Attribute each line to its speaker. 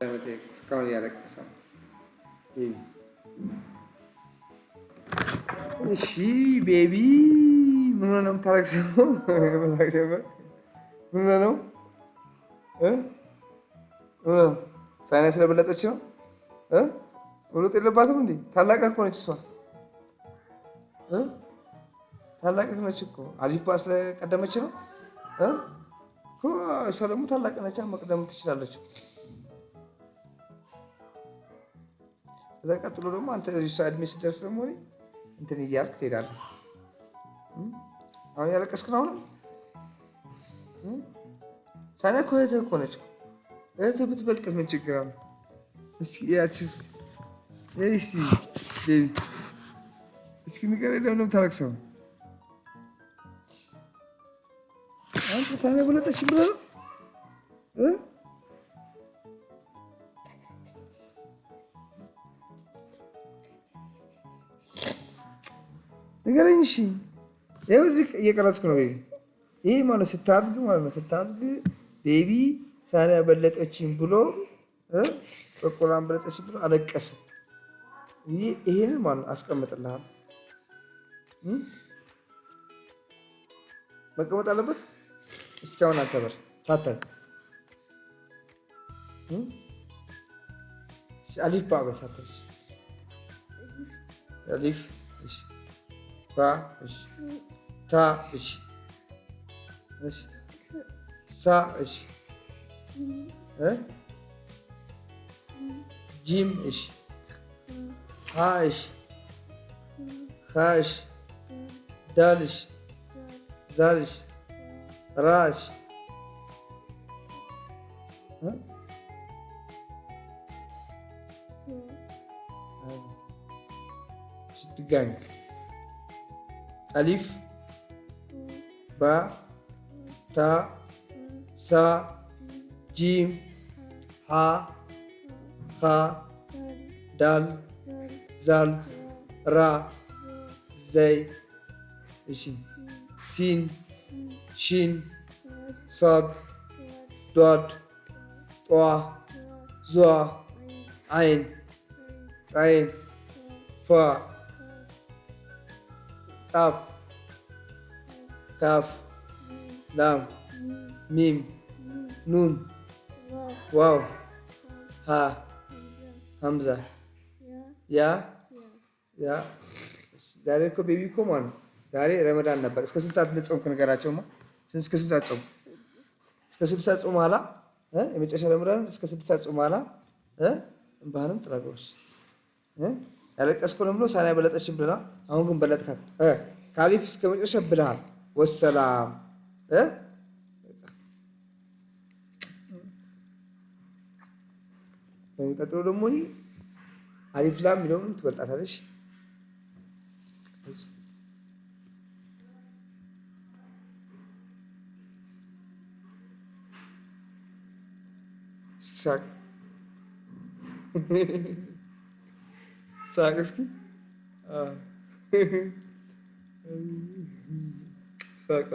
Speaker 1: እስካሁን እያለቀሰ ነው። እሺ baby ምን ሆነህ ነው የምታለቅሰው? ምን ሆነህ ነው? ሳይና ስለበለጠች ነው? መብለጥ የለባትም እንዴ? ታላቅህ እኮ ነች እሷ። ታላቅህ ነች እኮ። አሊፍ ባ ስለቀደመች ነው። እሷ ደግሞ ታላቅ ነች፣ መቅደም ትችላለች። ከዛ ቀጥሎ ደግሞ አንተ እሷ እድሜ ስትደርስ ደግሞ እንትን እያልክ ትሄዳለህ። አሁን ያለቀስክ ነው። አሁንም ሳኒያ እኮ እህትህ እኮ ነች። እህትህ ብትበልጥ ምን ችግር አለ? እስኪ ያችስ baby እስኪ ንገረኝ፣ ለምን ነው የምታለቅሰው? አንተ ሳኒያ በለጠች ብለህ ነው? ንገረኝ። እሺ ይኸውልህ እየቀረጽኩ ነው baby። ይሄ ማለት ስታድግ ማለት ነው ስታድግ baby ሳኒያ በለጠችኝ ብሎ በቆላን በለጠችኝ ብሎ አለቀሰ። ይሄንን ማለት ነው አስቀምጥልሃል። መቀመጥ አለበት። እስካሁን አንተ በር ሳታይ አሊፍ ባ በል ሳታይ አሊፍ እሺ ባ እሺ ታ እሺ እሺ ሳ እሺ ጂም እሺ ሀ እሺ ኻ እሺ ዳል እሺ ዛል እሺ ራ እሺ ድጋሚ አሊፍ ባ ታ ሳ ጂም ሃ ኻ ዳል ዛል ራ ዘይ እሺ ሲን ሺን ሳድ ዷድ ጧ ዟ አይን ጣይን ፋ ጣፍ ካፍ ላም ሚም ኑን ዋው ሃ ሀምዛ ያ ያ። ዛሬ እኮ baby እኮ ማለት ነው ዛሬ ረመዳን ነበር። እስከ ስንት ሰዓት እንደጾምክ ንገራቸውማ። እስከ ስንት ሰዓት ጾምክ? እስከ 6 ሰዓት ጾም ኋላ የመጨረሻ ረመዳን እስከ 6 ሰዓት ጾም ኋላ እንባህንም ጥራጎች ያለቀስከው ነው ብሎ ሳኒያ በለጠችን ብለና፣ አሁን ግን በለጥካት። ካሊፍ እስከ መጨረሻ ብለሃል። ወሰላም። በሚቀጥለው ደግሞ አሊፍ ላም የሚለውን ትበልጣታለሽ። ሳቅ ሳቅ እስኪ ሳቅ።